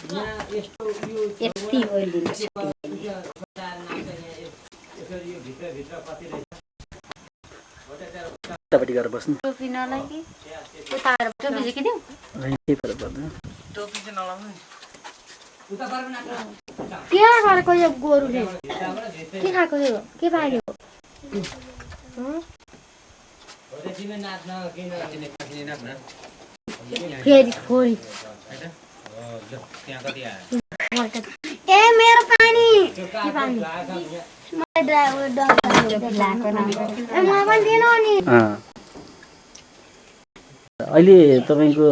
यति ओइलिन्छ उतापट्टि गएर बस्नु टोपी नलागी उताएर टोपी चाहिँ किन्यौ के फरक पर्दैन टोपी चाहिँ नलाउनु त्यहाँ गरेको यो गोरुले के खाएको थियो के पाल्यो फेरि खोरी ए मेरो पानी के पानी मलाई ड्राइभर अहिले तपाईँको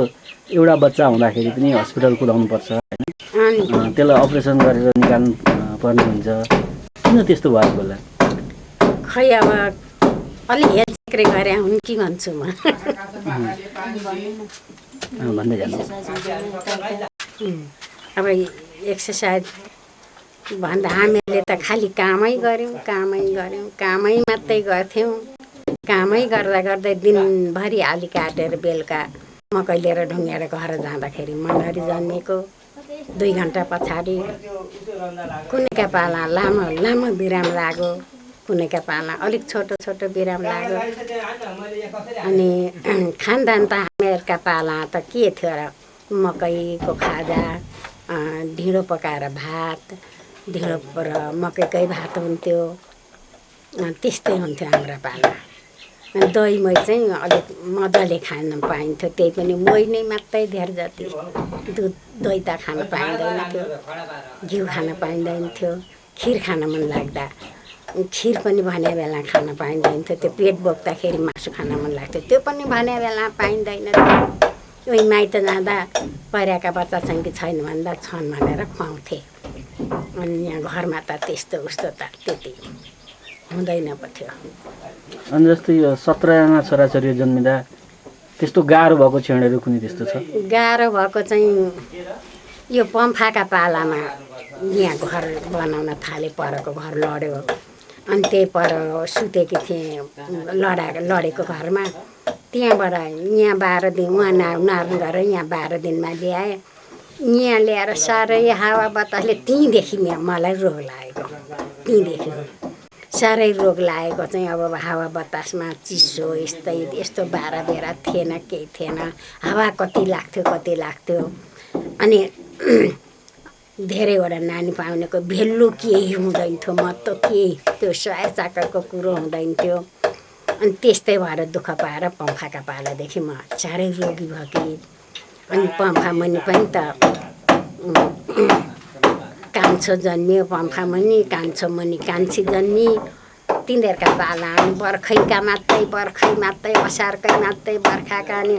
एउटा बच्चा हुँदाखेरि पनि हस्पिटल कुदाउनु पर्छ होइन त्यसलाई अपरेसन गरेर निकाल्नु पर्ने हुन्छ किन त्यस्तो भएको होला खै अब अलि हेरचेक्रे गरे हुन् कि भन्छु म भन्दै जानु अब एक्सर्साइज भन्दा हामीले त खालि कामै गऱ्यौँ कामै मात्रै गर्थ्यौँ कामै गर्दा गर्दै दिनभरि आली काटेर बेलुका मकै लिएर ढुङ्गेर घर जाँदाखेरि मनहरी जन्मेको 2 घन्टा पछाडि कुनैका पाला लामो बिराम लाग्यो कुनैका पाला अलिक छोटो बिराम लाग्यो अनि खानदान त हामीहरूका पाला त के थियो र मकैको खाजा ढिँडो पकाएर भात ढिँडो र मकैकै भात हुन्थ्यो त्यस्तै हुन्थ्यो हाम्रो पाला दही मही चाहिँ अलिक मजाले खान पाइन्थ्यो त्यही पनि मही नै मात्रै धेर जति दुध दही त खान पाइँदैन थियो घिउ खान पाइँदैन थियो खिर खान मन लाग्दा खिर पनि भने बेला खान पाइँदैन थियो त्यो पेट बोक्दाखेरि मासु खान मन लाग्थ्यो त्यो पनि भने बेला पाइँदैन थियो उही माइत जाँदा परियाका बच्चा छन् कि छैन भन्दा छन् भनेर खुवाउँथे अनि यहाँ घरमा त त्यस्तो उस्तो त त्यति हुँदैन पो थियो अनि जस्तै यो 17जना छोराछोरी जन्मिँदा त्यस्तो गाह्रो भएको क्षणहरू कुनै त्यस्तो छ गाह्रो भएको चाहिँ यो पम्फाका पालामा यहाँ घर बनाउन थाले परको घर लड्यो अनि त्यही पर सुतेकी थिएँ लडेको घरमा त्यहाँबाट यहाँ 12 दिन उहाँ नार्नु गरेर यहाँ 12 दिनमा ल्याएँ यहाँ ल्याएर साह्रै हावा बतासले त्यहीँदेखि मलाई रोग लागेको त्यहीँदेखि साह्रै रोग लागेको चाहिँ अब हावा बतासमा चिसो यस्तो बाह्र बेरा थिएन केही थिएन हावा कति लाग्थ्यो अनि धेरैवटा नानी पाउनेको भेल्लु केही हुँदैन थियो महत्त्व केही त्यो सहाय चाकरको कुरो हुँदैन थियो अनि त्यस्तै भएर दुःख पाएर पम्फाका पालादेखि म साह्रै रोगी भएँ अनि पम्फा मुनि पनि त कान्छो जन्मियो पम्फा मुनि कान्छो मुनि कान्छी जन्मी तिनीहरूका पाला बर्खैका मात्रै असारकै मात्रै बर्खाका अनि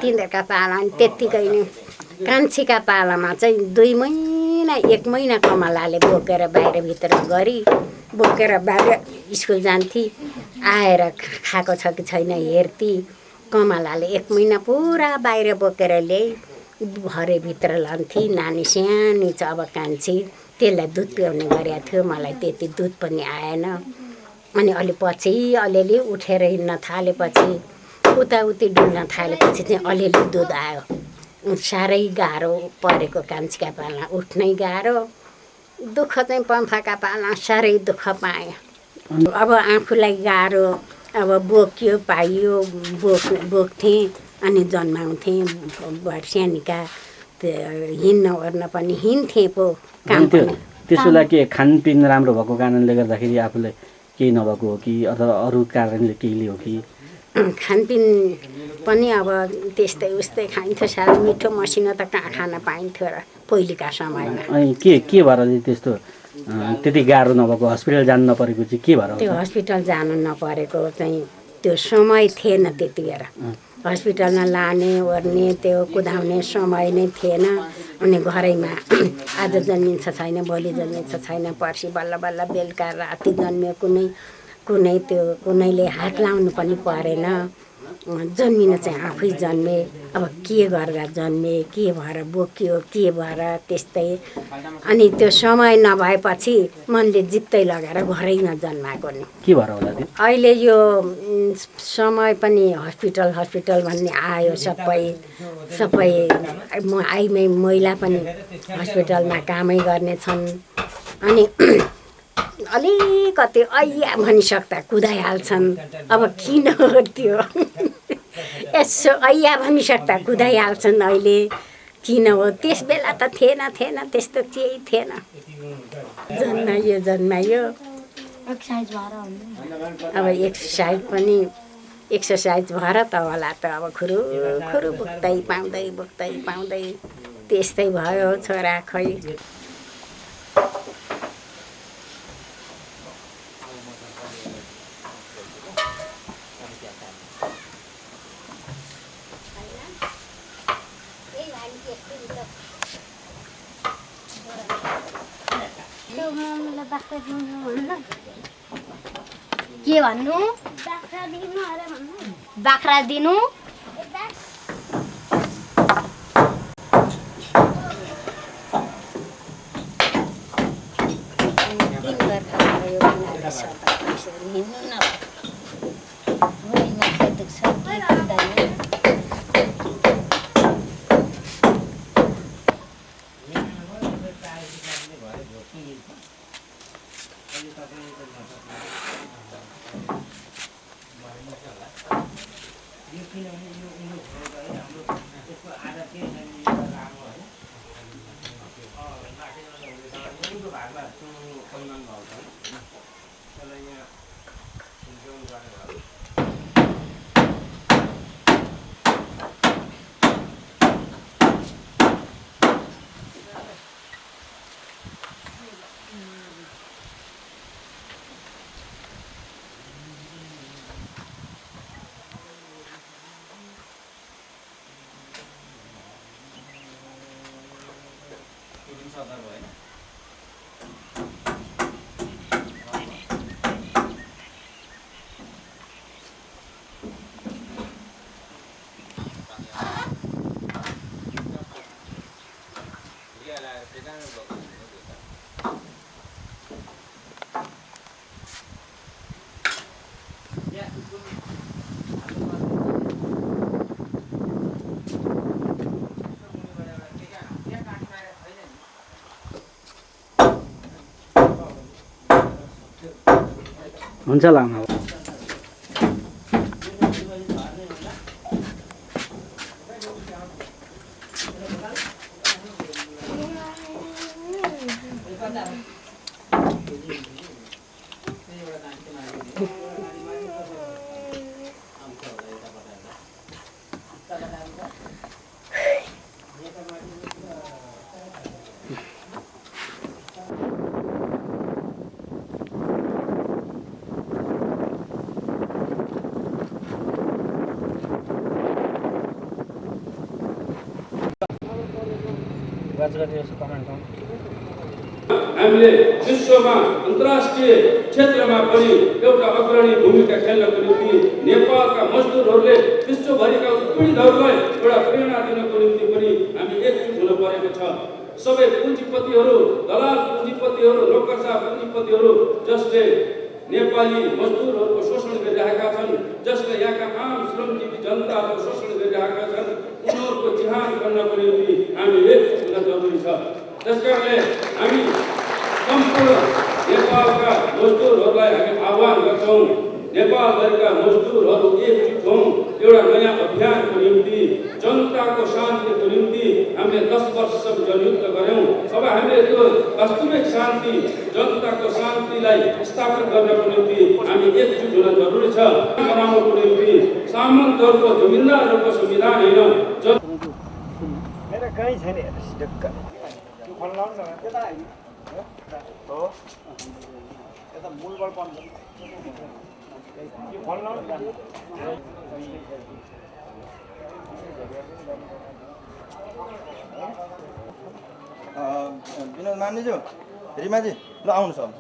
तिनीहरूका पाला अनि त्यत्तिकै नै कान्छीका पालामा चाहिँ 2 महिना 1 महिना कमलाले बोकेर बाहिरभित्र गरी बोकेर बाहिर स्कुल जान्थे आएर खाएको छ कि छैन हेर्थे कमलाले 1 महिना पुरा बाहिर बोकेर ल्याई घरभित्र लान्थे नानी सानी छ अब कान्छी त्यसलाई दुध पिउने गरेको थियो मलाई त्यति दुध पनि आएन अनि अलि पछि अलिअलि उठेर हिँड्न थालेपछि उताउति डुल्न थालेपछि चाहिँ अलिअलि दुध आयो साह्रै गाह्रो परेको कान्छीका पाला उठ्नै गाह्रो दुःख चाहिँ पम्फाका पाला साह्रै दुःख पाएँ अब आफूलाई गाह्रो अब बोक्यो पाइयो बोक्थेँ अनि जन्माउँथेँ सानिका हिँड्न ओर्न पनि हिँड्थेँ पो काम पनि त्यसो लागि खानपिन राम्रो भएको कारणले गर्दाखेरि आफूलाई केही नभएको हो कि अथवा अरू कारणले केहीले हो कि खानपिन पनि अब त्यस्तै उस्तै खाइन्थ्यो साह्रै मिठो मसिनो त कहाँ खान पाइन्थ्यो र पहिलेका समयमा अनि के भएर त्यस्तो त्यति गाह्रो नभएको हस्पिटल जानु नपरेको चाहिँ के भएर त्यो हस्पिटल जानु नपरेको चाहिँ त्यो समय थिएन त्यति बेला हस्पिटलमा लाने ओर्ने त्यो कुदाउने समय नै थिएन अनि घरैमा आज जन्मिन्छ छैन भोलि जन्मिन्छ छैन पर्सि बल्ल बल्ल बेलुका राति जन्मियो कुनैले हात लाउनु पनि परेन जन्मिन चाहिँ आफै जन्मे। अब के गर्दा जन्मे, के भएर बोकियो, के भएर त्यस्तै। अनि त्यो समय नभएपछि मनले जित्तै लगेर घरैमा जन्माएको नि। के भएर होला त्यो? अहिले यो समय पनि हस्पिटल भन्ने आयो। सबै आइमै महिला पनि हस्पिटलमा कामै गर्ने छन्। अनि अलिकति ऐया भनिसक्दा कुदाइहाल्छन्। अब किन हो त्यो? यसो ऐया भनिसक्दा कुदाइहाल्छन् अहिले। किन हो? त्यस बेला त थिएन त्यस्तो केही थिएन। जन्मायो अब एक्सर्साइज भएर त होला त अब खुरु बोक्दै पाउँदै त्यस्तै भयो छोरा खै। के भन्नु? बाख्रा दिनु। हुन्छ लामा। हामीले विश्वमा अन्तर्राष्ट्रिय क्षेत्रमा पनि एउटा अग्रणी भूमिका खेल्नको निम्ति नेपालका मजदुरहरूले विश्वभरिका उत्पीडितहरूलाई एउटा प्रेरणा दिनको निम्ति पनि हामी एकजुट हुन परेको छ। सबै पुँजीपतिहरू, दलाल पुँजीपतिहरू, नोकरशाह पुँजीपतिहरू जसले नेपाली मजदुरहरूको शोषण गरिरहेका छन्, जसले यहाँका आम श्रमजीवी जनताहरूको शोषण गरिरहेका छन्, उनीहरूको जिहाद गर्नको निम्ति हामी एकजुट हुन जरुरी छ। त्यसकारणले हामी सम्पूर्ण नेपालका मजदुरहरूलाई हामी आह्वान गर्छौँ, नेपालभरिका मजदुरहरू एकजुट हौँ। एउटा नयाँ अभियानको निम्ति, जनताको शान्तिको निम्ति हामीले 10 वर्षसम्म जनयुद्ध गऱ्यौँ। अब हामीले त्यो वास्तविक शान्ति, जनताको शान्तिलाई स्थापित गर्नको निम्ति हामी एकजुट हुन जरुरी छ। बनाउनको निम्ति सामन्तहरूको, जमिनदारहरूको संविधान होइन। कहीँ छैन यता मूलबाट पाउँछ यो फल लाउनु विनोद मान्नेज्यू, रिमाजी, ल आउनुहोस् अब।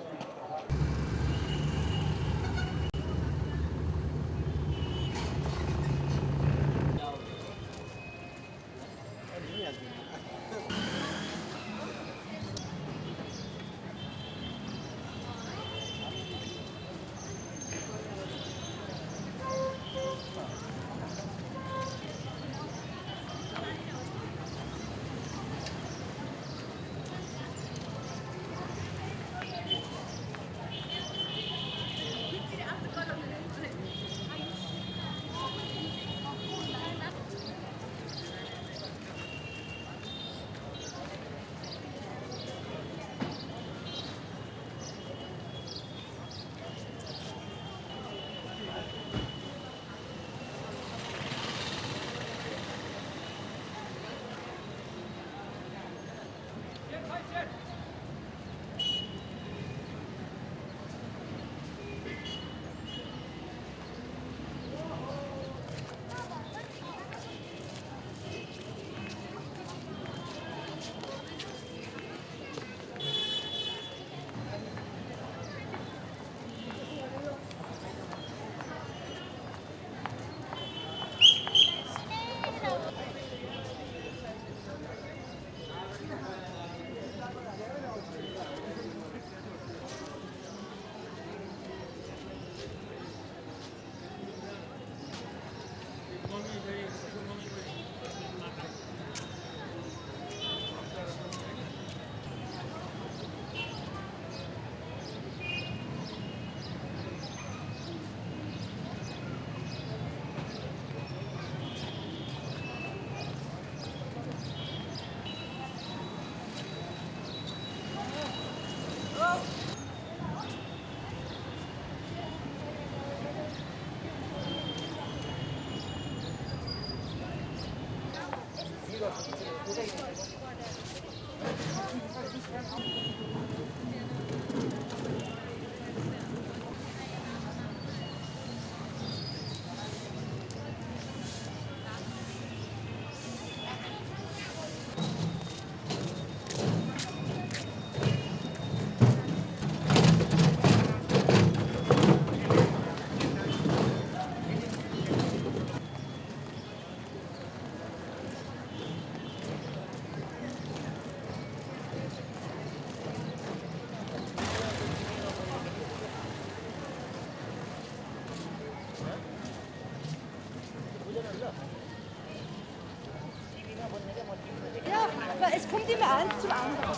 Es kommt immer eins zum anderen.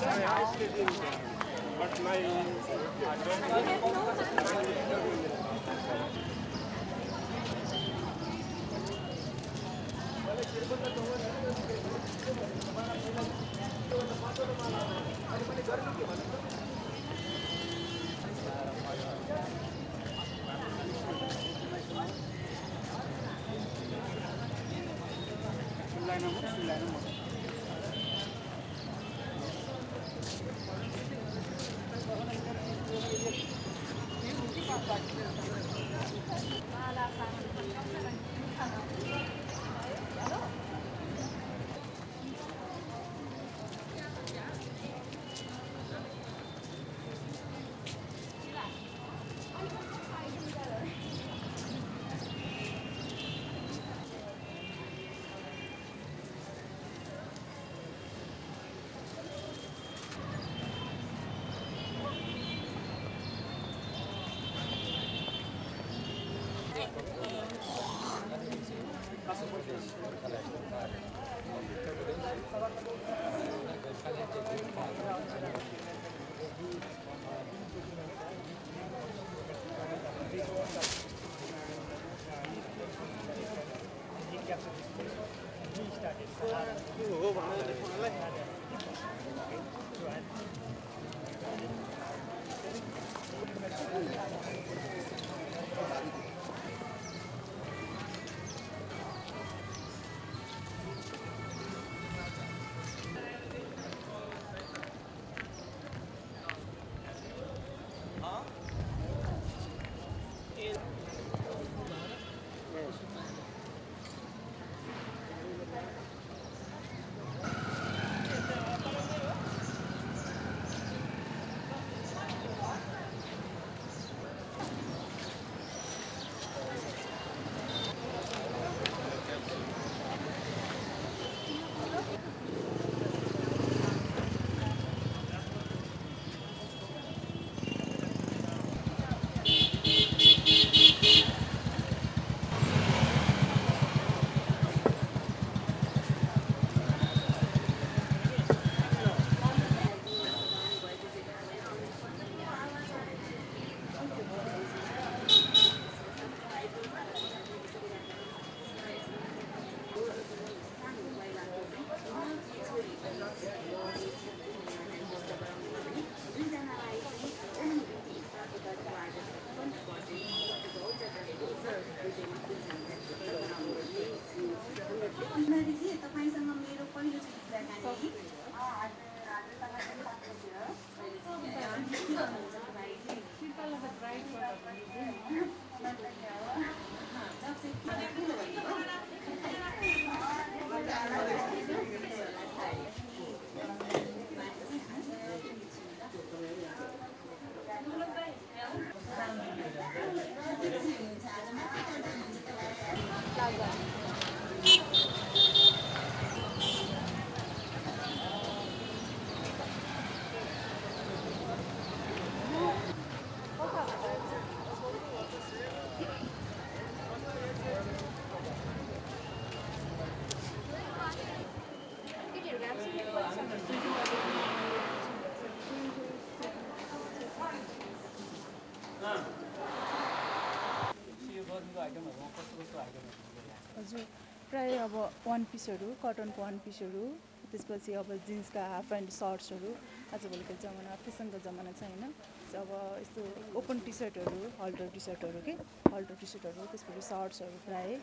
हजुर प्राय अब वान पिसहरू कटनको वान पिसहरू त्यसपछि अब जिन्सका हाफ एन्ड सर्ट्सहरू आजभोलिको जमाना फेसनको जमाना छ होइन अब यस्तो ओपन टी सर्टहरू हल्टर टी सर्टहरू के हल्टर टी सर्टहरू त्यसपछि सर्ट्सहरू प्राय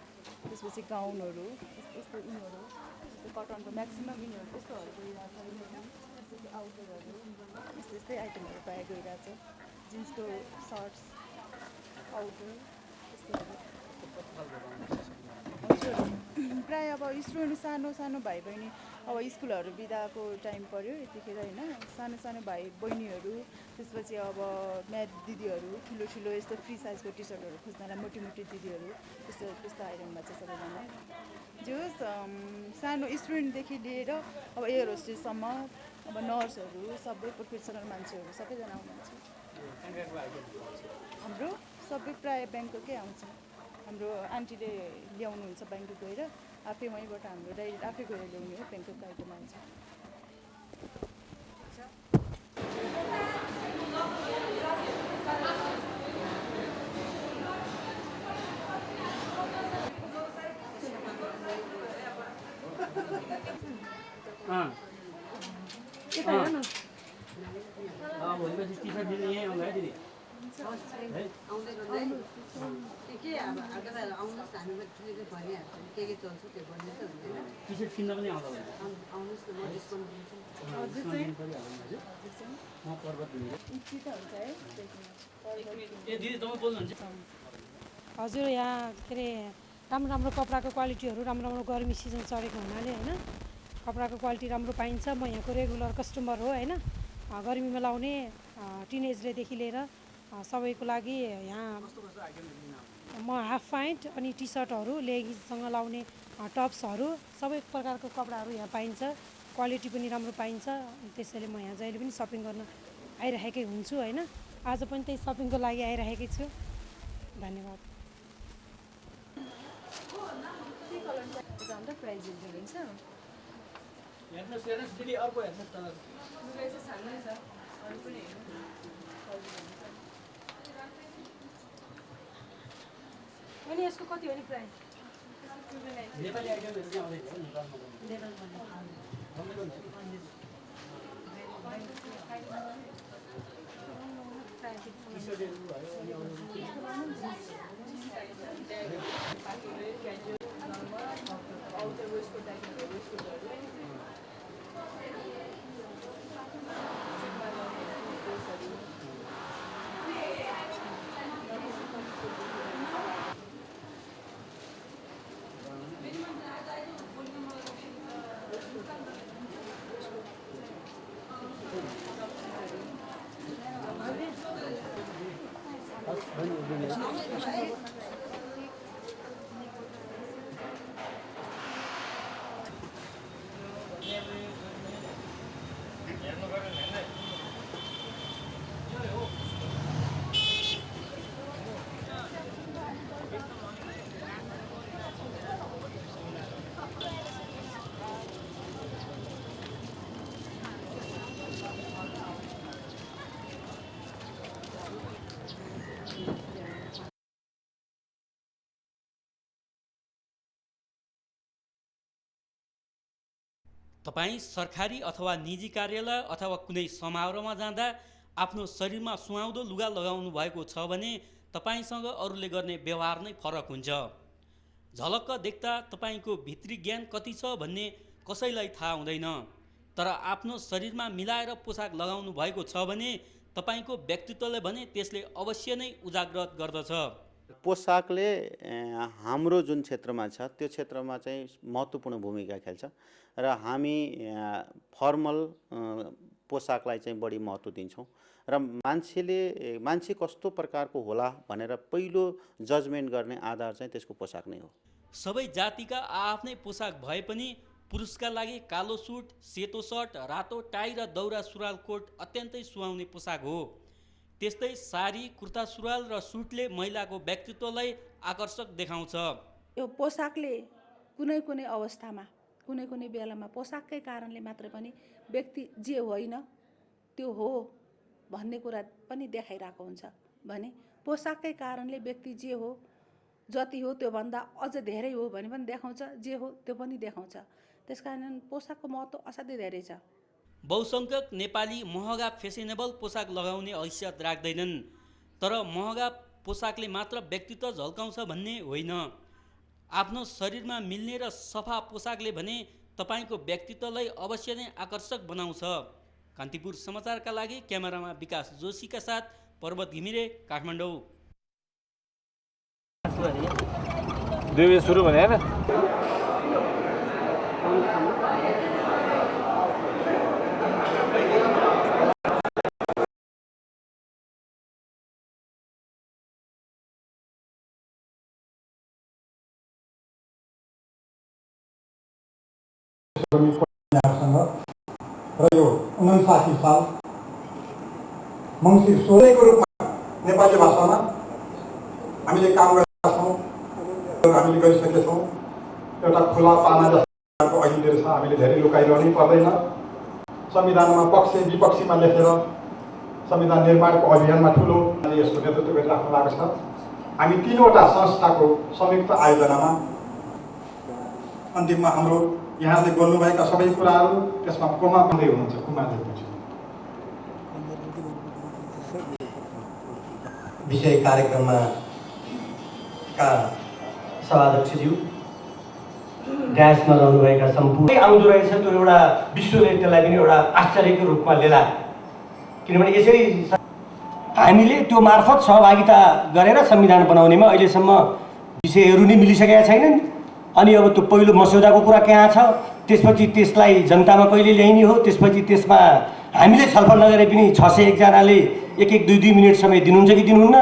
त्यसपछि गाउनहरू यस्तो यस्तो उनीहरू कटनको म्याक्सिमम् यिनीहरू त्यस्तोहरू गइरहेछ होइन जस्तो कि आउटरहरू यस्तै यस्तै आइटमहरू प्रायः गइरहेछ जिन्सको सर्ट्स आउटर त्यस्तोहरू हजुर प्रायः अब स्टुडेन्ट सानो सानो भाइ बहिनी अब स्कुलहरू बिदाको टाइम पऱ्यो यतिखेर होइन सानो सानो भाइ बहिनीहरू त्यसपछि अब म्याथ दिदीहरू ठुलो ठुलो यस्तो फ्री साइजको टी सर्टहरू खोज्नलाई मोटी मोटी दिदीहरू त्यस्तो त्यस्तो आइरहनु भएको छ सबैजना जे होस् सानो स्टुडेन्टदेखि लिएर अब एयर होस्टेससम्म अब नर्सहरू सबै प्रोफेसनल मान्छेहरू सबैजना आउनुहुन्छ हाम्रो सबै प्रायः ब्याङ्ककै आउँछ हाम्रो आन्टीले ल्याउनुहुन्छ ब्याङ्कक गएर आफै वहीँबाट हाम्रो डाइरेक्ट आफै गएर ल्याउने हो ब्याङ्कको आइटम आउँछ भोलिपछि टी सर्ट दिने यहीँ आउँदा है दिदी टी सर्ट किन्न पनि आउँदा म पर्वत ए दिदी तपाईँ बोल्नुहुन्छ हजुर यहाँ के अरे राम्रो राम्रो कपडाको क्वालिटीहरू राम्रो राम्रो गर्मी सिजन चढेको हुनाले होइन कपडाको क्वालिटी राम्रो पाइन्छ म यहाँको रेगुलर कस्टमर हो होइन गर्मीमा लाउने टिनेजलेदेखि लिएर सबैको लागि यहाँ म हाफ प्यान्ट अनि टी सर्टहरू लेगिन्ससँग लाउने टप्सहरू सबै प्रकारको कपडाहरू यहाँ पाइन्छ क्वालिटी पनि राम्रो पाइन्छ त्यसैले म यहाँ जहिले पनि सपिङ गर्न आइरहेकै हुन्छु होइन आज पनि त्यही सपिङको लागि आइरहेकै छु धन्यवाद हेर्नुहोस् हेर्नुहोस् दिदी अर्को हेर्नुहोस् तल अनि यसको कति हो नि प्राइस नेपाली आइटमहरू चाहिँ आउँदैछ तपाईँ सरकारी अथवा निजी कार्यालय अथवा कुनै समारोहमा जाँदा आफ्नो शरीरमा सुहाउँदो लुगा लगाउनु भएको छ भने तपाईँसँग अरूले गर्ने व्यवहार नै फरक हुन्छ। झलक्क देख्दा तपाईँको भित्री ज्ञान कति छ भन्ने कसैलाई थाहा हुँदैन, तर आफ्नो शरीरमा मिलाएर पोसाक लगाउनु भएको छ भने तपाईँको व्यक्तित्वले भने त्यसले अवश्य नै उजागर गर्दछ। पोसाकले हाम्रो जुन क्षेत्रमा छ त्यो क्षेत्रमा चाहिँ महत्त्वपूर्ण भूमिका खेल्छ र हामी फर्मल पोसाकलाई चाहिँ बढी महत्त्व दिन्छौँ र मान्छे कस्तो प्रकारको होला भनेर पहिलो जजमेन्ट गर्ने आधार चाहिँ त्यसको पोसाक नै हो। सबै जातिका आफ्नै पोसाक भए पनि पुरुषका लागि कालो सुट, सेतो सर्ट, रातो टाई र दौरा सुरुवाल कोट अत्यन्तै सुहाउने पोसाक हो। त्यस्तै साडी, कुर्ता सुरुवाल र सुटले महिलाको व्यक्तित्वलाई आकर्षक देखाउँछ। यो पोसाकले कुनै कुनै अवस्थामा कुनै कुनै बेलामा पोसाककै कारणले मात्र पनि व्यक्ति जे होइन त्यो हो भन्ने कुरा पनि देखाइरहेको हुन्छ भने पोसाककै कारणले व्यक्ति जे हो जति हो त्योभन्दा अझ धेरै हो भने पनि देखाउँछ, जे हो त्यो पनि देखाउँछ। त्यसकारण पोसाकको महत्त्व असाध्यै धेरै छ। बहुसङ्ख्यक नेपाली महँगा फेसनेबल पोसाक लगाउने हैसियत राख्दैनन्, तर महँगा पोसाकले मात्र व्यक्तित्व झल्काउँछ भन्ने होइन। आफ्नो शरीरमा मिल्ने र सफा पोसाकले भने तपाईँको व्यक्तित्वलाई अवश्य नै आकर्षक बनाउँछ। कान्तिपुर समाचारका लागि क्यामेरामा विकास जोशीका साथ पर्वत घिमिरे, काठमाडौँ। 2 बजे सुरु भने हैन? र यो 59 साल मङ्सिर 16 को रूपमा नेपाली भाषामा हामीले काम गरेका छौँ, हामीले गरिसकेका छौँ। एउटा खुला पाना जस्तो अहिले छ, हामीले धेरै लुकाइरहनै पर्दैन। संविधानमा पक्ष विपक्षीमा लेखेर संविधान निर्माणको अभियानमा ठुलो यसको नेतृत्व गरिराख्नु भएको छ। हामी 3वटा संस्थाको संयुक्त आयोजनामा अन्तिममा हाम्रो यहाँले गर्नुभएका सबै कुराहरू त्यसमा कोमा भन्दै हुनुहुन्छ। कुमारज्यू विषय कार्यक्रममा का सभाध्यक्षज्यू, ड्यासमा रहनुभएका सम्पूर्ण आउँदो रहेछ। त्यो एउटा विश्वले त्यसलाई पनि एउटा आश्चर्यको रूपमा लिएला, किनभने यसरी हामीले त्यो मार्फत सहभागिता गरेर संविधान बनाउनेमा अहिलेसम्म विषयहरू नै मिलिसकेका छैनन्। अनि अब त्यो पहिलो मस्यौदाको कुरा कहाँ छ, त्यसपछि त्यसलाई जनतामा कहिले ल्याइने हो, त्यसपछि त्यसमा हामीले छलफल नगरे पनि 601 जनाले 1-1, 2-2 मिनट समय दिनुहुन्छ कि दिनुहुन्न,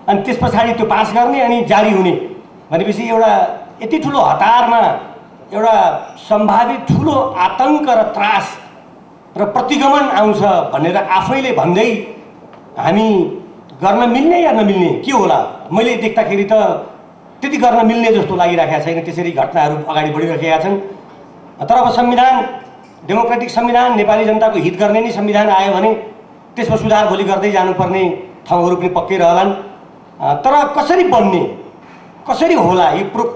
अनि त्यस पछाडि त्यो पास गर्ने अनि जारी हुने भनेपछि एउटा यति ठुलो हतारमा एउटा सम्भावित ठुलो आतंक र त्रास र प्रतिगमन आउँछ भनेर आफैले भन्दै हामी गर्न मिल्ने या नमिल्ने के होला, मैले देख्दाखेरि त त्यति गर्न मिल्ने जस्तो लागिरहेको छैन। त्यसरी घटनाहरू अगाडि बढिरहेका छन्। तर अब संविधान, डेमोक्रेटिक संविधान, नेपाली जनताको हित गर्ने नै संविधान आयो भने त्यसमा सुधार भोलि गर्दै जानुपर्ने ठाउँहरू पनि पक्कै रहलान्। तर कसरी बन्ने, कसरी होला,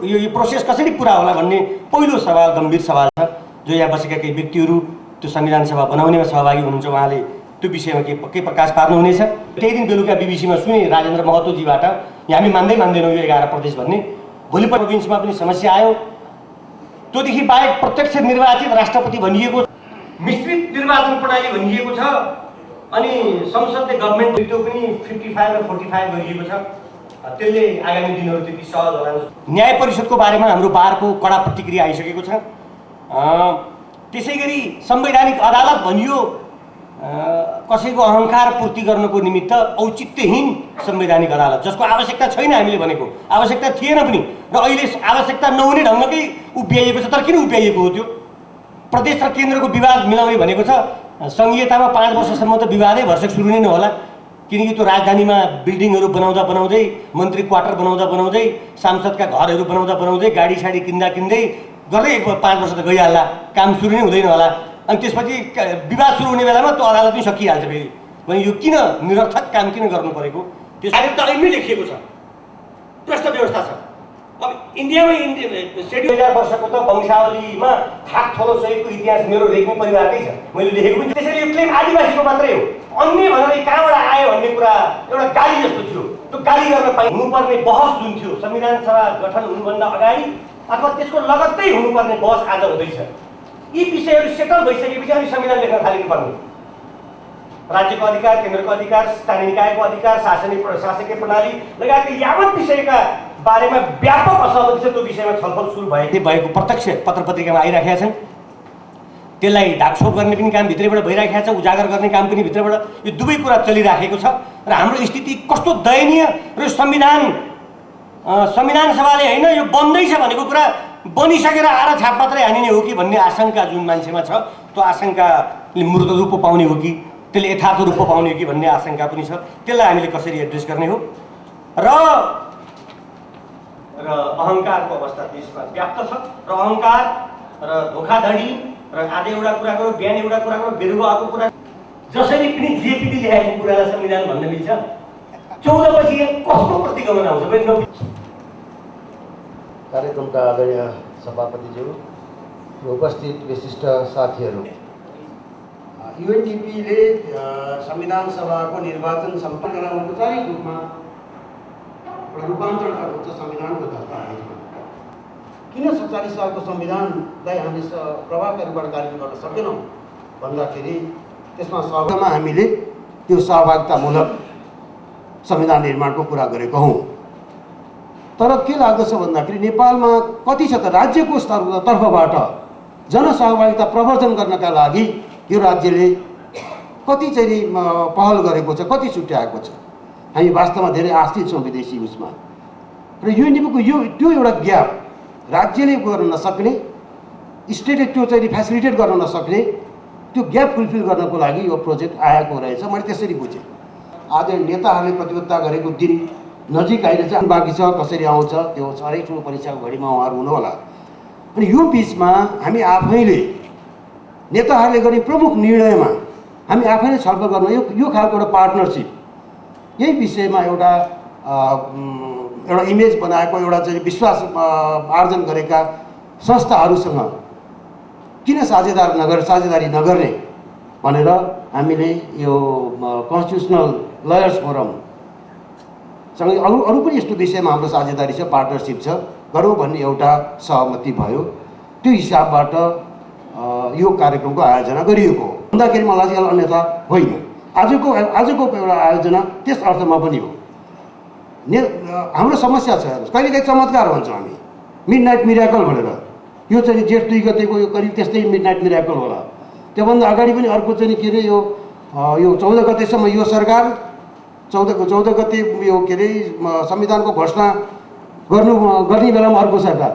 यो प्रोसेस कसरी पुरा होला भन्ने पहिलो सवाल, गम्भीर सवाल छ। जो यहाँ बसेका केही व्यक्तिहरू त्यो संविधान सभा बनाउनेमा सहभागी हुनुहुन्छ, उहाँले त्यो विषयमा के पक्कै प्रकाश पार्नुहुनेछ। त्यही दिन बेलुका बीबीसीमा सुने राजेन्द्र महतोजीबाट, हामी मान्दैनौँ यो 11 प्रदेश भन्ने। भोलि प्रोभिन्समा पनि समस्या आयो। त्योदेखि बाहेक प्रत्यक्ष निर्वाचित राष्ट्रपति भनिएको, मिश्रित निर्वाचन प्रणाली भनिएको छ, अनि संसदले गभर्मेन्ट त्यो पनि 55 र 45 गरिएको छ। त्यसले आगामी दिनहरू त्यति सहज होला। न्याय परिषदको बारेमा हाम्रो बारको कडा प्रतिक्रिया आइसकेको छ। त्यसै गरी संवैधानिक अदालत भनियो, कसैको अहङ्कार पूर्ति गर्नको निमित्त औचित्यहीन संवैधानिक अदालत, जसको आवश्यकता छैन। हामीले भनेको आवश्यकता थिएन पनि, र अहिले आवश्यकता नहुने ढङ्गकै उभ्याइएको छ। तर किन उभ्याइएको हो? त्यो प्रदेश र केन्द्रको विवाद मिलाउने भनेको छ। सङ्घीयतामा 5 वर्षसम्म त विवादै भरसक सुरु नै नहोला, किनकि त्यो राजधानीमा बिल्डिङहरू बनाउँदा बनाउँदै, मन्त्री क्वार्टर बनाउँदा बनाउँदै, सांसदका घरहरू बनाउँदा बनाउँदै, गाडी साडी किन्दा किन्दै गर्दै 5 वर्ष त गइहाल्ला, काम सुरु नै हुँदैन होला। अनि त्यसपछि विवाद सुरु हुने बेलामा त्यो अदालत पनि सकिहाल्छ फेरि। भने यो किन निरर्थक काम किन गर्नु परेको? त्यस अहिले त अहिले लेखिएको छ, प्रश्न व्यवस्था छ। अब इन्डियामा 70,000 वर्षको त वंशावलीमा थाक थलो सहितको इतिहास मेरो लेख्ने परिवारकै छ, मैले लेखेको पनि। त्यसरी यो क्लेम आदिवासीको मात्रै हो, अन्य भनेर कहाँबाट आयो भन्ने कुरा एउटा गाली जस्तो थियो। त्यो गाली गर्न हुनुपर्ने बहस जुन थियो संविधान सभा गठन हुनुभन्दा अगाडि अथवा त्यसको लगत्तै हुनुपर्ने बहस आज हुँदैछ। यी विषयहरू सेटल भइसकेपछि हामी संविधान लेख्न थालिनुपर्ने। राज्यको अधिकार, केन्द्रको अधिकार, स्थानीय निकायको अधिकार, शासकीय प्रणाली लगायतका यावत विषयका बारेमा व्यापक असहमति छ। त्यो विषयमा छलफल सुरु भएको प्रत्यक्ष पत्र पत्रिकामा आइराखेका छन्। त्यसलाई ढाकछोप गर्ने पनि काम भित्रैबाट भइराखेको छ, उजागर गर्ने काम पनि भित्रबाट, यो दुवै कुरा चलिराखेको छ। र हाम्रो स्थिति कस्तो दयनीय, र संविधान सभाले होइन यो बन्दैछ भनेको कुरा बनिसकेर आएर छाप मात्रै हानिने हो कि भन्ने आशंका जुन मान्छेमा छ, त्यो आशंकाले मूर्त रूप पाउने हो कि त्यसले यथार्थ रूप पाउने हो कि भन्ने आशंका पनि छ। त्यसलाई हामीले कसरी एड्रेस गर्ने हो? र अहङ्कारको अवस्था देशमा व्याप्त छ, र अहङ्कार र धोखाधडी र आज एउटा कुरा गरौँ, बिहान एउटा कुरा गरौँ, बेरुवाको कुरा, जसरी पनि जेपीले ल्याएको कुरालाई संविधान भन्न मिल्छ। 14 पछि कसको प्रतिगमन आउँछ? कार्यक्रमका आदरणीय सभापतिज्यू, उपस्थित विशिष्ट साथीहरू, युएनडिपीले संविधान सभाको निर्वाचन सम्पन्न गराउन औपचारिक रूपमा रूपान्तरण गर्नु छ संविधानको दर्ता आयोगमा। किन 47 सालको संविधानलाई हामी प्रभावकारी रूपबाट कार्यान्वयन गर्न सकेनौँ भन्दाखेरि त्यसमा सहभागमा हामीले त्यो सहभागितामूलक संविधान निर्माणको कुरा गरेको हौँ। तर के लाग्दछ भन्दाखेरि नेपालमा कति छ त राज्यको तर्फबाट जनसहभागिता प्रवर्धन गर्नका लागि यो राज्यले कति चाहिँ पहल गरेको छ, कति छुट्याएको छ। हामी वास्तवमा धेरै आश्रित छौँ विदेशी उसमा र यो त्यो एउटा ग्याप राज्यले गर्न नसक्ने, स्टेटले त्यो चाहिँ फेसिलिटेट गर्न नसक्ने, त्यो ग्याप फुलफिल गर्नको लागि यो प्रोजेक्ट आएको रहेछ। मैले त्यसरी बुझेँ। आज नेताहरूले प्रतिबद्धता गरेको दिन नजिक आइरहेछ, बाँकी छ कसरी आउँछ त्यो साह्रै ठुलो परीक्षाको घडीमा उहाँहरू हुनुहोला। अनि यो बिचमा हामी आफैले नेताहरूले गर्ने प्रमुख निर्णयमा हामी आफैले छलफल गर्न यो खालको एउटा पार्टनरसिप, यही विषयमा एउटा इमेज बनाएको एउटा चाहिँ विश्वास आर्जन गरेका संस्थाहरूसँग किन साझेदारी नगर्ने भनेर हामीले यो कन्स्टिट्युसनल लयर्स फोरमसँग अरू पनि यस्तो विषयमा हाम्रो साझेदारी छ, पार्टनरसिप छ, गरौँ भन्ने एउटा सहमति भयो। त्यो हिसाबबाट यो कार्यक्रमको आयोजना गरिएको हो भन्दाखेरि मलाई चाहिँ अन्यथा होइन। आजको एउटा आयोजना त्यस अर्थमा पनि हो। हाम्रो समस्या छ, कहिलेकाहीँ चमत्कार भन्छौँ हामी, मिडनाइट मिराकल भनेर। यो चाहिँ जेठ 2 गतेको यो करिब त्यस्तै मिडनाइट मिराकल होला। त्योभन्दा अगाडि पनि अर्को चाहिँ के अरे यो 14 गतेसम्म यो सरकार 14 गते यो के अरे संविधानको घोषणा गर्ने बेलामा अर्को सरकार,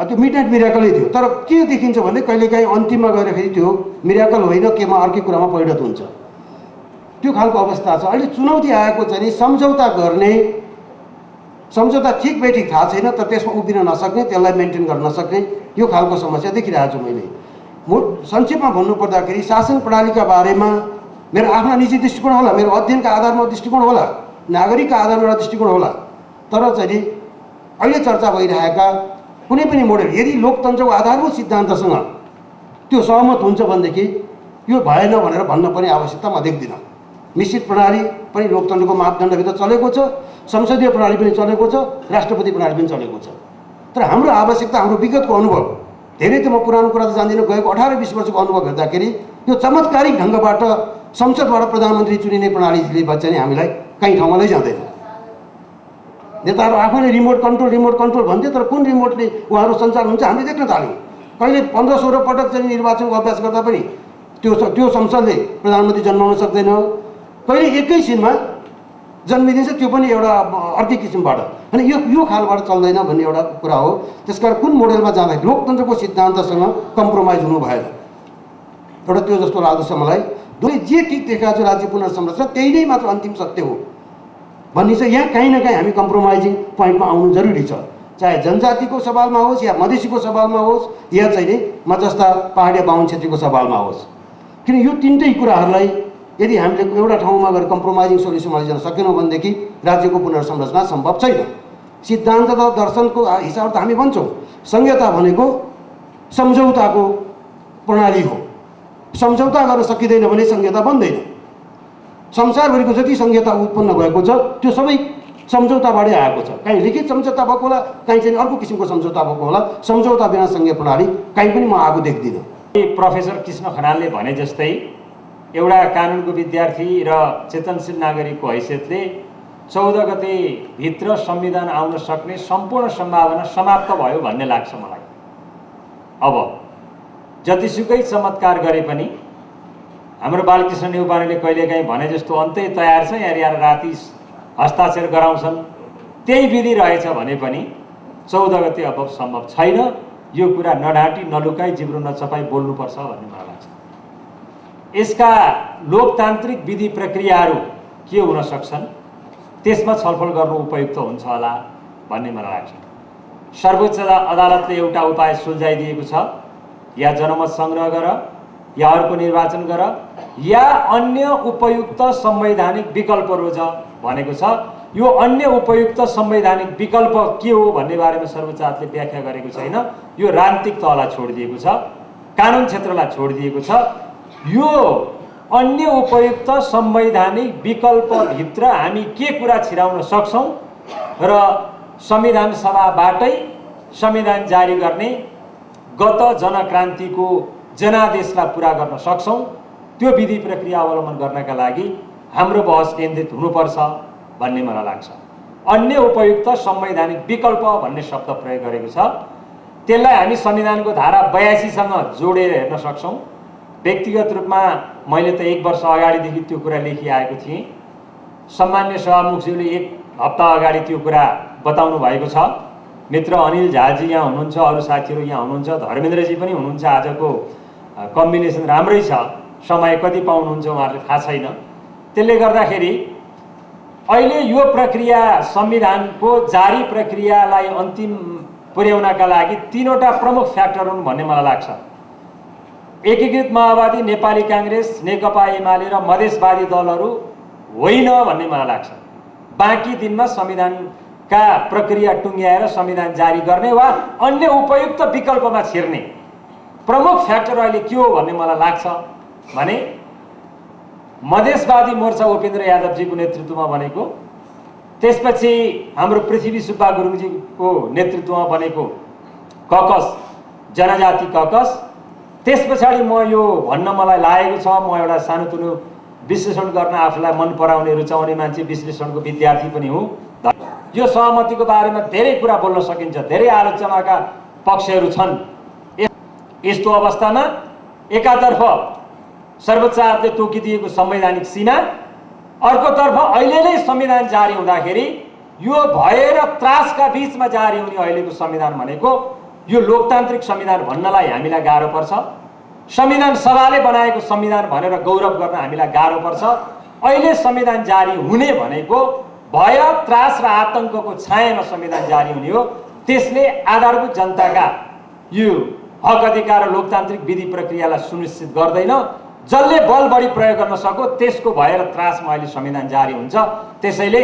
त्यो मिडनाइट मिराकलै थियो। तर के देखिन्छ भने कहिलेकाहीँ अन्तिममा गएरखेरि त्यो मिराकल होइन, केमा अर्कै कुरामा परिणत हुन्छ। त्यो खालको अवस्था छ। अहिले चुनौती आएको चाहिँ सम्झौता गर्ने, सम्झौता ठिक बेठिक थाहा छैन, तर त्यसमा उभिन नसक्ने, त्यसलाई मेन्टेन गर्न नसक्ने यो खालको समस्या देखिरहेको छु मैले। संक्षेपमा भन्नुपर्दाखेरि शासन प्रणालीका बारेमा मेरो आफ्ना निजी दृष्टिकोण होला, मेरो अध्ययनका आधारमा दृष्टिकोण होला, नागरिकका आधारमा एउटा दृष्टिकोण होला। तर चाहिँ अहिले चर्चा भइरहेका कुनै पनि मोडेल यदि लोकतन्त्रको आधारभूत सिद्धान्तसँग त्यो सहमत हुन्छ भनेदेखि यो भएन भनेर भन्न पनि आवश्यकता म देख्दिनँ। मिश्रित प्रणाली पनि लोकतन्त्रको मापदण्डभित्र चलेको छ, संसदीय प्रणाली पनि चलेको छ, राष्ट्रपति प्रणाली पनि चलेको छ। तर हाम्रो आवश्यकता, हाम्रो विगतको अनुभव, धेरै त म पुरानो कुरा त जान्दिनँ, गएको 18-20 वर्षको अनुभव हेर्दाखेरि यो चमत्कारिक ढङ्गबाट संसदबाट प्रधानमन्त्री चुनिने प्रणालीले चाहिँ हामीलाई कहीँ ठाउँमा लैजाँदैन। नेताहरू आफैले रिमोट कन्ट्रोल भन्थे, तर कुन रिमोटले उहाँहरू सञ्चालन हुन्छ हामीले देख्न थाल्यौँ। कहिले 15-16 पटक चाहिँ निर्वाचनको अभ्यास गर्दा पनि त्यो संसदले प्रधानमन्त्री जन्माउन सक्दैन, कहिले एकैछिनमा जन्मिदिन्छ, त्यो पनि एउटा अर्कै किसिमबाट। अनि यो खालबाट चल्दैन भन्ने एउटा कुरा हो। त्यसकारण कुन मोडेलमा जाँदा लोकतन्त्रको सिद्धान्तसँग कम्प्रोमाइज हुनु भएन, एउटा त्यो जस्तो लाग्दछ मलाई। दुई जे ठिक देखाएको छ राज्य पुनर्संरचना त्यही नै मात्र अन्तिम सत्य हो भन्ने चाहिँ यहाँ कहीँ न कहीँ हामी कम्प्रोमाइजिङ पोइन्टमा आउनु जरुरी छ। चाहे जनजातिको सवालमा होस् या मधेसीको सवालमा होस् या चाहिँ नि म जस्ता पहाडिया बाहुन क्षेत्रीको सवालमा होस्, किन यो तिनटै कुराहरूलाई यदि हामीले एउटा ठाउँमा गएर कम्प्रोमाइजिङ सोल्युसनमा लिन सकेनौँ भनेदेखि राज्यको पुनर्संरचना सम्भव छैन। सिद्धान्त र दर्शनको हिसाबले त हामी भन्छौँ संहिता भनेको सम्झौताको प्रणाली हो। सम्झौता गर्न सकिँदैन भने संहिता बन्दैन। संसारभरिको जति संहिता उत्पन्न भएको छ त्यो सबै सम्झौताबाटै आएको छ। कहीँ लिखित सम्झौता भएको होला, कहीँ चाहिँ अर्को किसिमको सम्झौता भएको होला। सम्झौता बिना संघीय प्रणाली कहीँ पनि म आएको देख्दिनँ। प्रोफेसर कृष्ण खनालले भने जस्तै एउटा कानुनको विद्यार्थी र चेतनशील नागरिकको हैसियतले 14 गते भित्र संविधान आउन सक्ने सम्पूर्ण सम्भावना समाप्त भयो भन्ने लाग्छ मलाई। अब जतिसुकै चमत्कार गरे पनि हाम्रो बालकृष्ण नेउपानेले कहिलेकाहीँ भने जस्तो अन्तै तयार छ, यहाँ राति हस्ताक्षर गराउँछन् त्यही विधि रहेछ भने पनि 14 गते अब सम्भव छैन। यो कुरा नढाँटी नलुकाई जिब्रो नचपाई बोल्नुपर्छ भन्ने मलाई लाग्छ। यसका लोकतान्त्रिक विधि प्रक्रियाहरू के हुन सक्छन् त्यसमा छलफल गर्नु उपयुक्त हुन्छ होला भन्ने मलाई लाग्छ। सर्वोच्च अदालतले एउटा उपाय सुल्झाइदिएको छ, या जनमत संग्रह गर या अर्को निर्वाचन गर या अन्य उपयुक्त संवैधानिक विकल्प रोज भनेको छ। यो अन्य उपयुक्त संवैधानिक विकल्प के हो भन्ने बारेमा सर्वोच्च अदालतले व्याख्या गरेको छैन। यो राजनीतिक तहलाई छोडिदिएको छ, कानुन क्षेत्रलाई छोडिदिएको छ। यो अन्य उपयुक्त संवैधानिक विकल्पभित्र हामी के कुरा छिराउन सक्छौँ र संविधान सभाबाटै संविधान जारी गर्ने गत जनक्रान्तिको जनादेशलाई पुरा गर्न सक्छौँ, त्यो विधि प्रक्रिया अवलम्बन गर्नका लागि हाम्रो बहस केन्द्रित हुनुपर्छ भन्ने मलाई लाग्छ। अन्य उपयुक्त संवैधानिक विकल्प भन्ने शब्द प्रयोग गरेको छ, त्यसलाई हामी संविधानको धारा 82 सँग जोडेर हेर्न सक्छौँ। व्यक्तिगत रूपमा मैले त 1 वर्ष अगाडिदेखि त्यो कुरा लेखिआएको थिएँ। सम्मान्य सभामुखज्यूले 1 हप्ता अगाडि त्यो कुरा बताउनु भएको छ। मित्र अनिल झाजी यहाँ हुनुहुन्छ, अरू साथीहरू यहाँ हुनुहुन्छ, धर्मेन्द्रजी पनि हुनुहुन्छ। आजको कम्बिनेसन राम्रै छ, समय कति पाउनुहुन्छ उहाँहरूले थाहा छैन। त्यसले गर्दाखेरि अहिले यो प्रक्रिया संविधानको जारी प्रक्रियालाई अन्तिम पुर्याउनका लागि 3वटा प्रमुख फ्याक्टर हुन् भन्ने मलाई लाग्छ। एकीकृत माओवादी, नेपाली काङ्ग्रेस, नेकपा एमाले र मधेसवादी दलहरू होइन भन्ने मलाई लाग्छ। बाँकी दिनमा संविधानका प्रक्रिया टुङ्ग्याएर संविधान जारी गर्ने वा अन्य उपयुक्त विकल्पमा छिर्ने प्रमुख फ्याक्टर अहिले के हो भन्ने मलाई लाग्छ भने मधेसवादी मोर्चा उपेन्द्र यादवजीको नेतृत्वमा बनेको, त्यसपछि हाम्रो पृथ्वी सुब्बा गुरुङजीको नेतृत्वमा बनेको ककस, जनजाति ककस, त्यस पछाडि म यो भन्न मलाई लागेको छ, म एउटा सानोतिनो विश्लेषण गर्न आफूलाई मन पराउने रुचाउने मान्छे, विश्लेषणको विद्यार्थी पनि हुँ। यो सहमतिको बारेमा धेरै कुरा बोल्न सकिन्छ, धेरै आलोचनाका पक्षहरू छन्। यस्तो अवस्थामा एकातर्फ सर्वोच्च आयोगले तोकिदिएको संवैधानिक सीमा, अर्कोतर्फ अहिले नै संविधान जारी हुँदाखेरि यो भय र त्रासका बीचमा जारी हुने अहिलेको संविधान भनेको यो लोकतान्त्रिक संविधान भन्नलाई हामीलाई गाह्रो पर्छ। संविधान सभाले बनाएको संविधान भनेर गौरव गर्न हामीलाई गाह्रो पर्छ। अहिले संविधान जारी हुने भनेको भय, त्रास र आतंकको छायामा संविधान जारी हुने हो। त्यसले आधारभूत जनताका यो हक अधिकार र लोकतान्त्रिक विधि प्रक्रियालाई सुनिश्चित गर्दैन। जसले बल बढी प्रयोग गर्न सको त्यसको भएर त्रासमा अहिले संविधान जारी हुन्छ। त्यसैले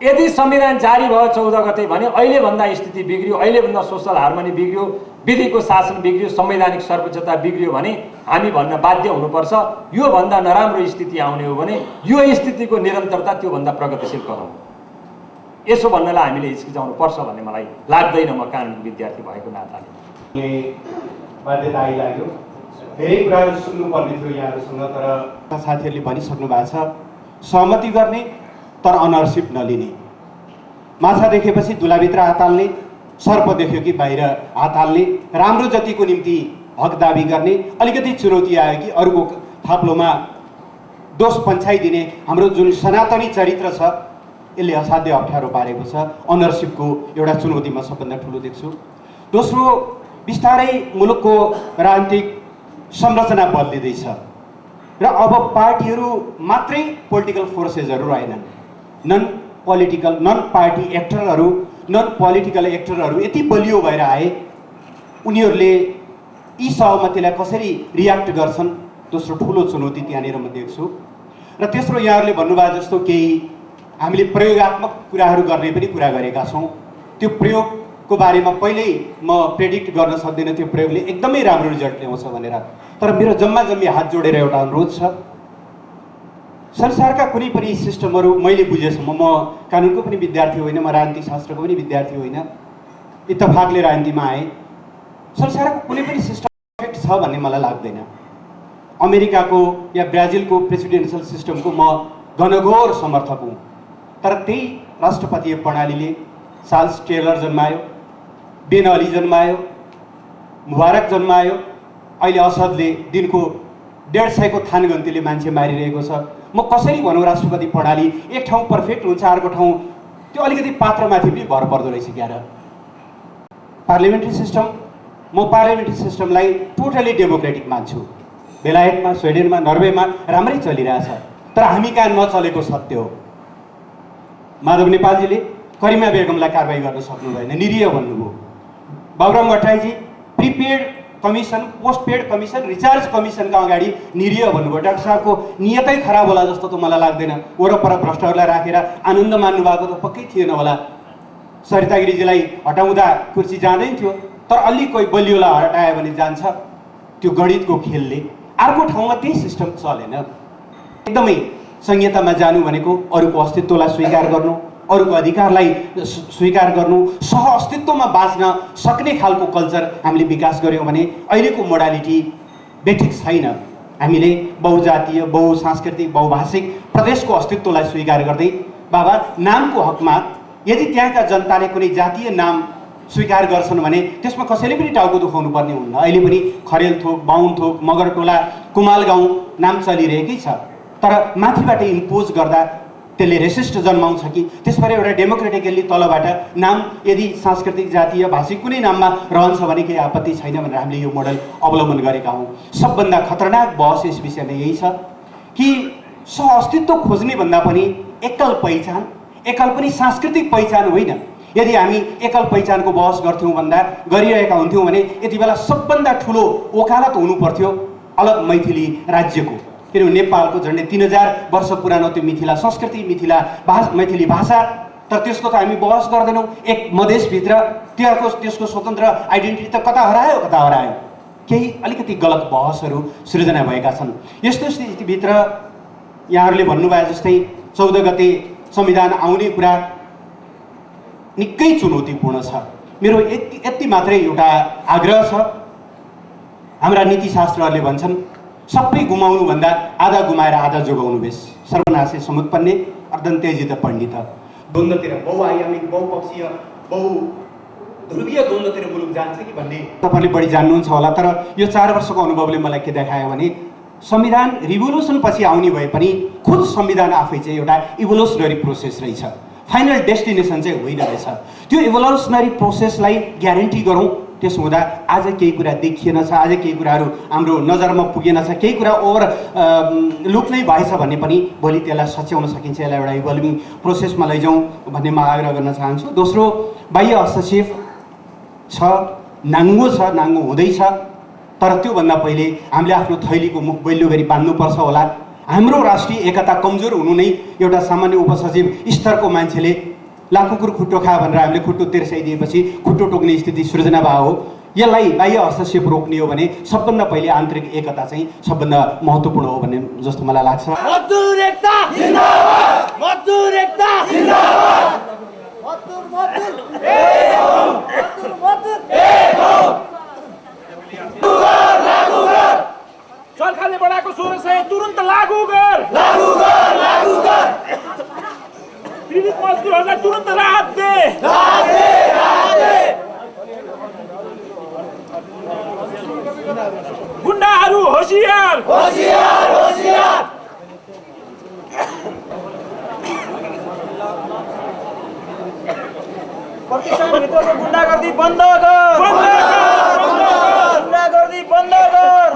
यदि संविधान जारी भयो 14 गते भने अहिलेभन्दा स्थिति बिग्रियो, अहिलेभन्दा सोसल हार्मोनी बिग्रियो, विधिको शासन बिग्रियो, संवैधानिक सर्वोच्चता बिग्रियो भने हामी भन्न बाध्य हुनुपर्छ योभन्दा नराम्रो स्थिति आउने हो भने यो स्थितिको निरन्तरता त्योभन्दा प्रगतिशील कदम हो। यसो भन्नलाई हामीले हिचकिचाउनु पर्छ भन्ने मलाई लाग्दैन, म कानुनी विद्यार्थी भएको नाताले। बाध्यता आइलाग्यो, धेरै कुराहरू सुन्नुपर्ने थियो यहाँहरूसँग, तर साथीहरूले भनिसक्नु भएको छ सहमति गर्ने तर अनरसिप नलिने। माछा देखेपछि दुलाभित्र हात हाल्ने, सर्प देख्यो कि बाहिर हात हाल्ने, राम्रो जतिको निम्ति हक दाबी गर्ने, अलिकति चुनौती आयो कि अरूको थाप्लोमा दोष पन्छाइदिने हाम्रो जुन सनातनी चरित्र छ यसले असाध्य अप्ठ्यारो पारेको छ। अनरसिपको एउटा चुनौती म सबभन्दा ठुलो देख्छु। दोस्रो, बिस्तारै मुलुकको राजनीतिक संरचना बदलिँदैछ र अब पार्टीहरू मात्रै पोलिटिकल फोर्सेसहरू रहेनन्। नन पार्टी एक्टरहरू, नन पोलिटिकल एक्टरहरू यति बलियो भएर आए, उनीहरूले यी सहमतिलाई कसरी रियाक्ट गर्छन्, दोस्रो ठुलो चुनौती त्यहाँनिर म देख्छु। र तेस्रो, यहाँहरूले भन्नुभयो जस्तो केही हामीले प्रयोगात्मक कुराहरू गर्ने पनि कुरा गरेका छौँ। त्यो प्रयोगको बारेमा पहिल्यै म प्रेडिक्ट गर्न सक्दिनँ त्यो प्रयोगले एकदमै राम्रो रिजल्ट ल्याउँछ भनेर। तर मेरो जम्मा हात जोडेर एउटा अनुरोध छ, संसारका कुनै पनि सिस्टमहरू मैले बुझेसम्म, म कानुनको पनि विद्यार्थी होइन, म राजनीतिक शास्त्रको पनि विद्यार्थी होइन, इत्तफाकले राजनीतिमा आएँ। संसारको कुनै पनि सिस्टम पर्फेक्ट छ भन्ने मलाई लाग्दैन। अमेरिकाको या ब्राजिलको प्रेसिडेन्सियल सिस्टमको म घनघोर समर्थक हुँ, तर त्यही राष्ट्रपतीय प्रणालीले चार्ल्स टेलर जन्मायो, बेन अली जन्मायो, मुबारक जन्मायो, अहिले असदले दिनको 150 को थानगन्तीले मान्छे मारिरहेको छ। म कसरी भनौँ राष्ट्रपति प्रणाली एक ठाउँ पर्फेक्ट हुन्छ, अर्को ठाउँ त्यो अलिकति पात्रमाथि पनि भर पर्दो रहेछ क्या। पार्लियामेन्ट्री सिस्टम, म पार्लियामेन्ट्री सिस्टमलाई टोटली डेमोक्रेटिक मान्छु। बेलायतमा, स्विडेनमा, नर्वेमा राम्रै चलिरहेछ, तर हामी कहाँ नचलेको सत्य हो। माधव नेपालजीले करिमा बेगमलाई कारवाही गर्न सक्नु भएन, निरीह भन्नुभयो। बाबुराम भट्टराईजी prepaid commission, post paid commission, recharge कमिसनका अगाडि निरीह भन्नुभयो। डाक्टर साहबको नियतै खराब होला जस्तो त मलाई लाग्दैन। वरपर भ्रष्टहरूलाई राखेर आनन्द मान्नु भएको त पक्कै थिएन होला। सरिता गिरिजीलाई हटाउँदा कुर्सी जाँदैन थियो, तर अलि कोही बलियोलाई हटायो भने जान्छ। त्यो गणितको खेलले अर्को ठाउँमा त्यही सिस्टम चलेन। एकदमै संहितामा जानु भनेको अरूको अस्तित्वलाई स्वीकार गर्नु, अरूको अधिकारलाई स्वीकार गर्नु, सह अस्तित्वमा बाँच्न सक्ने खालको कल्चर हामीले विकास गऱ्यौँ भने अहिलेको मोडालिटी बेठिक छैन। हामीले बहुजातीय, बहुसांस्कृतिक, बहुभाषिक प्रदेशको अस्तित्वलाई स्वीकार गर्दै बाबा नामको हकमा यदि त्यहाँका जनताले कुनै जातीय नाम स्वीकार गर्छन् भने त्यसमा कसैले पनि टाउको दुखाउनु पर्ने हुन्न। अहिले पनि खरेल थोक, बाहुन थोक, मगरटोला, कुमाल गाउँ नाम चलिरहेकै छ। तर माथिबाट इम्पोज गर्दा त्यसले रेसिस्ट जन्माउँछ कि त्यसबाट एउटा डेमोक्रेटिकली तलबाट नाम यदि सांस्कृतिक, जातीय, भाषिक कुनै नाममा रहन्छ भने केही आपत्ति छैन भनेर हामीले यो मोडल अवलम्बन गरेका हौँ। सबभन्दा खतरनाक बहस यस विषयमा यही छ कि सह अस्तित्व खोज्ने भन्दा पनि एकल पहिचान, एकल पनि सांस्कृतिक पहिचान होइन। यदि हामी एकल पहिचानको बहस गर्थ्यौँ भन्दा गरिरहेका हुन्थ्यौँ भने यति बेला सबभन्दा ठुलो वकालत हुनुपर्थ्यो अलग मैथिली राज्यको। किनभने नेपालको झन्डै 3000 वर्ष पुरानो त्यो मिथिला संस्कृति, मैथिली भाषा, तर त्यसको त हामी बहस गर्दैनौँ। एक मधेसभित्र त्यसको स्वतन्त्र आइडेन्टिटी त कता हरायो। केही अलिकति गलत बहसहरू सृजना भएका छन्। यस्तो स्थितिभित्र यहाँहरूले भन्नुभयो जस्तै 14 गते संविधान आउने कुरा निकै चुनौतीपूर्ण छ। मेरो यति मात्रै एउटा आग्रह छ, हाम्रा नीतिशास्त्रहरूले भन्छन् सबै गुमाउनुभन्दा आधा गुमाएर आधा जोगाउनु बेस। सर्वनाशे समुत्पन्ने अर्धन्त्यजित पण्डित। द्वन्द्वतिर, बहुआयामिक, बहुपक्षीय, बहुध्रुवीय द्वन्द्वतिर मुलुक जान्छ कि भन्ने तपाईँले बढी जान्नुहुन्छ होला। तर यो 4 वर्षको अनुभवले मलाई के देखायो भने संविधान रिभोल्युसन पछि आउने भए पनि खुद संविधान आफै चाहिँ एउटा इभोल्युसनरी प्रोसेस रहेछ, फाइनल डेस्टिनेसन चाहिँ होइन रहेछ। त्यो इभोल्युसनरी प्रोसेसलाई ग्यारेन्टी गरौँ। त्यसो हुँदा आज केही कुरा देखिएन छ, आज केही कुराहरू हाम्रो नजरमा पुगेन छ, केही कुरा ओभर लुक नै भएछ भने पनि भोलि त्यसलाई सच्याउन सकिन्छ। यसलाई एउटा इभल्भिङ प्रोसेसमा लैजाउँ भन्ने म आग्रह गर्न चाहन्छु। दोस्रो, बाह्य हस्तक्षेप छ, नाङ्गो हुँदैछ, तर त्योभन्दा पहिले हामीले आफ्नो थैलीको मुख बलियो गरी बाँध्नुपर्छ होला। हाम्रो राष्ट्रिय एकता कमजोर हुनु नै एउटा सामान्य उपसचिव स्तरको मान्छेले लाखुकुर खुट्टो खा भनेर हामीले खुट्टो तिर्साइदिएपछि खुट्टो टोक्ने स्थिति सृजना भयो हो। यसलाई बाह्य हस्तक्षेप रोक्ने हो भने सबभन्दा पहिले आन्तरिक एकता चाहिँ सबभन्दा महत्त्वपूर्ण हो भन्ने जस्तो मलाई लाग्छ। मजदुर एकता जिन्दाबाद, मजदुर एकता जिन्दाबाद, मजदुर एक हो, मजदुर एक हो। लागू कर, सरकारले बढाएको 1600 तुरुन्त लागू कर, लागू कर, लागू कर। पीडित मजदुरहरूलाई तुरुन्त राहत दे, राहत दे, राहत दे। गुण्डाहरू होशियार, होशियार, होशियार। प्रतिष्ठानभित्रको गुण्डागर्दी बन्द कर, गुण्डागर्दी बन्द कर,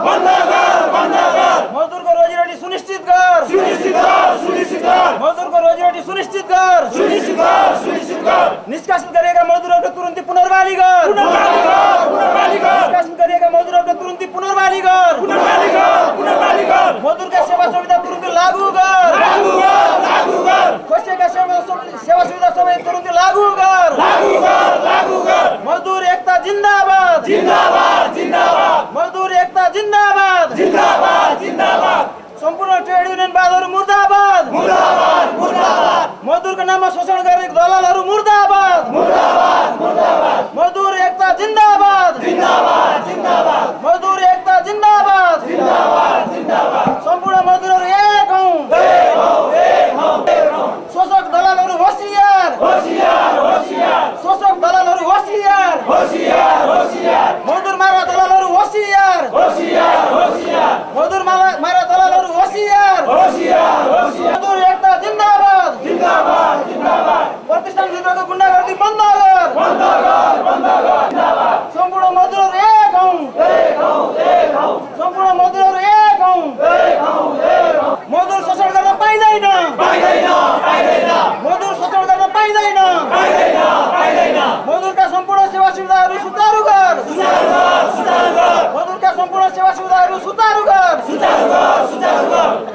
मजदुरको रोजीरोटी सुनिश्चित कर, मजदुरको रोजीरोटी सुनिश्चित कर, निष्कासित गरिएका मजदुरहरूको तुरुन्तै पुनर्बहाली कर, निष्कासित गरिएका मजदुरहरूको तुरुन्तै पुनर्बहाली कर, मजदुरका सेवा सुविधा तुरुन्तै लागू कर, खोसिएका सेवा सुविधा सबै तुरुन्तै लागू कर, मजदुर एकता जिन्दाबाद, जिन्दाबाद, जिन्दाबाद। मजदुर एकता जिन्दाबाद, जिन्दाबाद, जिन्दाबाद। सम्पूर्ण ट्रेड युनियनवादहरू मुर्दाबाद, मुर्दाबाद, मुर्दाबाद। मजदुरको नाममा शोषण गर्ने दलालहरू मुर्दाबाद, मुर्दाबाद, मुर्दाबाद। मजदुर एकता जिन्दाबाद, जिन्दाबाद, जिन्दाबाद। मजदुर एकता जिन्दाबाद, जिन्दाबाद, जिन्दाबाद। सम्पूर्ण मजदुरहरू एक हौँ, शोषक दलालहरू होशियार, होशियार, होशियार। शोषक दलालहरू होशियार, होशियार, होशियार। मजदुर मारा दलालहरू होशियार, होशियार, होशियार। मजदुर मारा दलालहरू होशियार, होशियार, होशियार। मजदुर एकता जिन्दाबाद, जिन्दाबाद, जिन्दाबाद। प्रतिष्ठानभित्रको गुण्डागर्दी बन्द कर, जिन्दाबाद। सम्पूर्ण मजदुरहरू एक हौँ, सम्पूर्ण मजदुरहरू एक हौँ, मजदुर शोषण गर्न पाइँदैन, मजदुर शोषण गर्न पाइँदैन, मजदुरका सम्पूर्ण सेवा सुविधाहरू सुचारू कर, मजदुरका सम्पूर्ण सेवा सुविधाहरू सुचारू कर,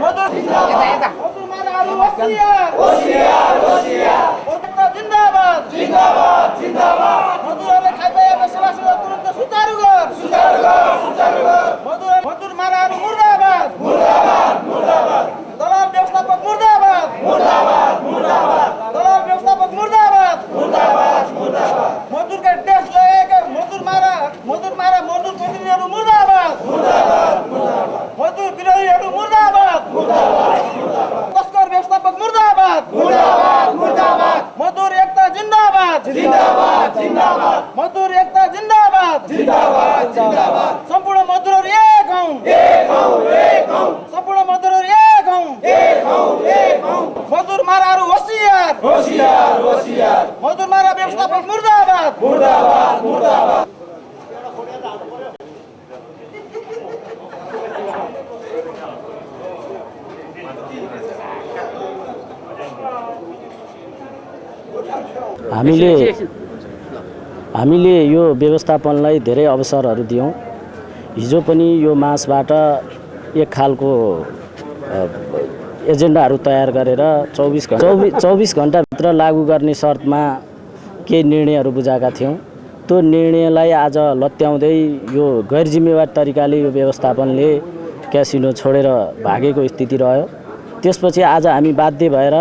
मजदुर माराहरू होशियार, होशियार, होशियार। जिन्दाबाद, जिन्दाबाद, जिन्दाबाद। मजदुरहरूले खाइपाएका सेवा सुविधा तुरुन्त सुचारू कर, मजदुर माराहरू मुर्दाबाद, दलाल व्यवस्थापक मुर्दाबाद, दलाल व्यवस्थापक हामीले यो व्यवस्थापनलाई धेरै अवसरहरू दियौँ। हिजो पनि यो मासबाट एक खालको एजेन्डाहरू तयार गरेर 24 घण्टाभित्र लागू गर्ने शर्तमा केही निर्णयहरू बुझाएका थियौँ। त्यो निर्णयलाई आज लत्याउँदै यो गैर जिम्मेवार तरिकाले यो व्यवस्थापनले क्यासिनो छोडेर भागेको स्थिति रह्यो। त्यसपछि आज हामी बाध्य भएर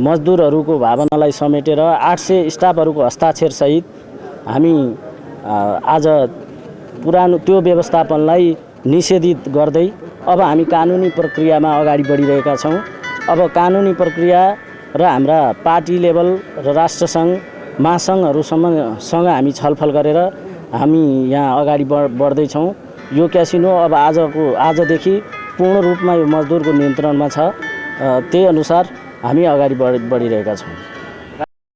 मजदुरहरूको भावनालाई समेटेर 800 स्टाफहरूको हस्ताक्षरसहित हामी आज पुरानो त्यो व्यवस्थापनलाई निषेधित गर्दै अब हामी कानुनी प्रक्रियामा अगाडि बढिरहेका छौँ। अब कानुनी प्रक्रिया र हाम्रा पार्टी लेभल र राष्ट्रसङ्घ महासङ्घहरूसँग हामी छलफल गरेर हामी यहाँ अगाडि बढ्दैछौँ। यो क्यासिनो अब आजदेखि पूर्ण रूपमा यो मजदुरको नियन्त्रणमा छ। त्यही अनुसार हामी अगाडि बढिरहेका छौँ।